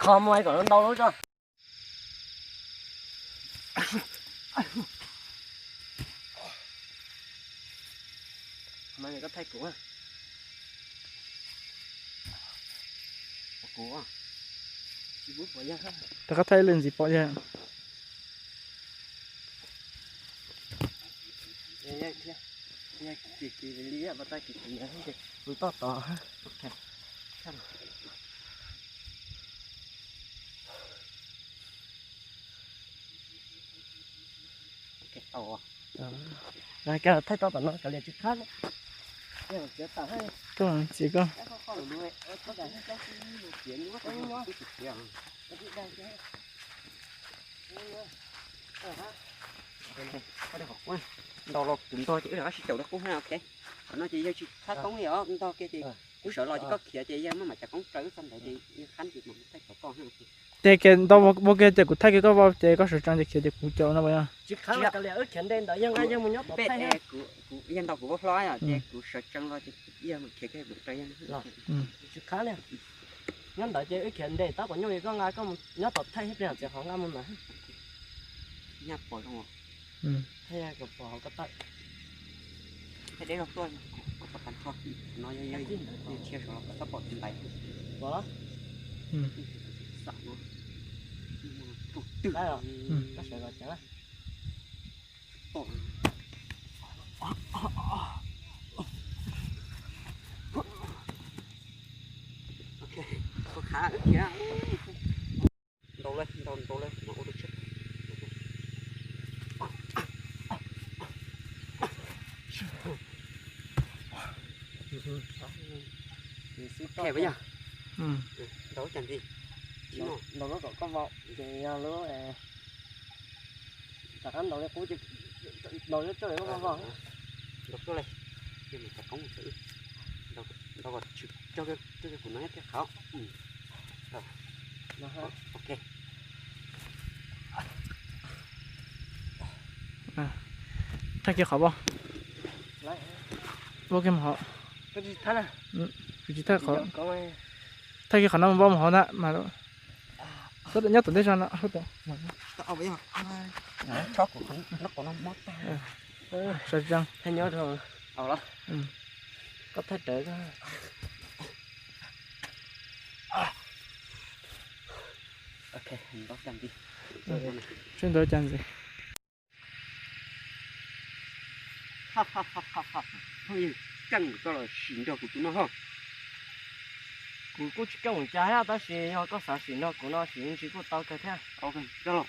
Kho muag kom ntau lub tso. Mas koj thaij kuv. Kuv. Rov qab thaij ib lwm ntxiv pom yog. Yog kis kis li, pas tag kis kis, kuv toj tod. Thaij toj tom no kav liam tsis qab. Koj txiv koj. Ntau los kuv ntog ces wb rov qab sib caum rau qub na, ok. Qhov no ces yawg tsis thab koob li os, ntog kiag ces wb sawv los ces koj khiav ces yawg maj mam cav koob raws wb txog ntawd ces yawg qab ces mam thaij kom koj na. Ces kiag ntau ua kiag ces kuv thaij kiag koj vau ces koj sawv tsees ces khiav ces kuv caum no puas yog? Tsis qab, kav liam wb khiav nte ntawd yawg nqa yawg mus nyob tom thaij. Yawg ntaus kuv vau hlo yom, ces kuv sawv tsees los ces yawg khiav kiag kuv raws yawg. Tsis qab li. Nyob ntawd ces wb khiav nte tab tom nyuj, koj nqa koj mus nyob tom thaij thiab plis txiav qhov nqa mus ntawd. Nyaj pom zoo. Thaij kom pom hauv ko taw. Thaij deb zog tuaj, koj pom tag nrho. No yog yog thiaj saum los koj txhob pom tus ntaiv. Pom los? Xam no. Tus twg. Koj sawv los ceev na. Ok, khav wb khiav. Ntaus li, ntaus, ntaus li, mas ua rau tsheb. Khe puas yog? Ntaus cas ntxiv? Ntaus lub kom koj vau ces yog lub, rov qab ntaus li qub ces ntaus lub cuaj li koj vau vau. Ntaus cuaj li, ces mus txog koob txawm wb ntaus kom tshwm, cog kiag kuv no thiaj qhov. Ok. Thaij kiag qhov vau. Vau kiag mus hauv. Kuv tsis thaij qhov. Thaij kiag qhov no mus vau mus hauv ntag mas. Nyob tom ntej zog no. Sawv tsees. Koj thaij rawv. Sawv ntawd cas ntxiv. Phooj ywg, keej koj los sim nrog kuv tus no ho. Kuv kuj tsis keej mus cas thiab tab sis yog koj xav sim nrog kuv no sim ntsis kuj tau kawg thiab. Koj los.